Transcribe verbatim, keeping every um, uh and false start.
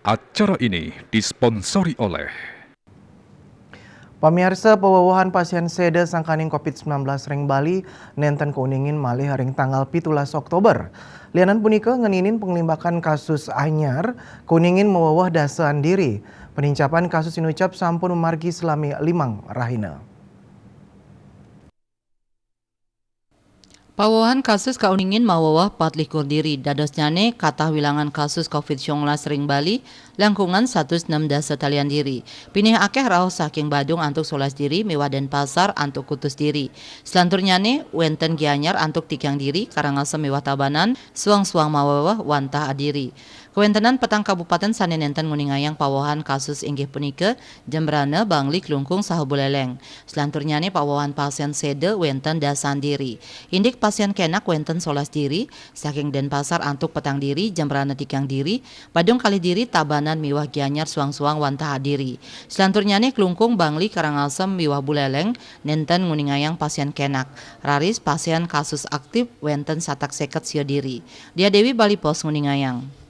Acara ini disponsori oleh Pamiarsa, pawewehan pasien séda sangkaning covid sembilan belas ring Bali nénten kauningin malih ring tanggal pitulas Oktober. Lianan punika ngeninin panglimbakan kasus anyar, kauningin maweweh dasaan diri. Penincapan kasus inucap sampun mamargi salami limang rahina. Pawewehan kasus kauningin maweweh patlikur diri, dadosnyané katah wilangan kasus covid sembilan belas ring Bali, langkungan satus nem dasa talian diri. Pinih akéh rauh saking Badung antuk solas diri miwah Denpasar antuk kutus diri. Selanturnyané wénten Gianyar antuk tigang diri, Karangasem miwah Tabanan suang-suang maweweh wantah adiri. Kawéntenan petang kabupatén sané nénten nguningayang pawewehan kasus inggih punika Jembrana, Bangli, Klungkung, saha Buleleng. Selanturnyané pawewehan pasien séda wénten dasaan diri. Indik pasien kénak wénten solas diri, saking Denpasar antuk petang diri, Jembrana tigang diri, Badung kalih diri, Tabanan miwah Gianyar suang-suang wantah adiri. Selanturnyané Klungkung, Bangli, Karangasem miwah Buleleng nénten nguningayang pasien kénak. Raris pasien kasus aktif wénten satak séket sia diri. Dia Dewi, Bali Post, nguningayang.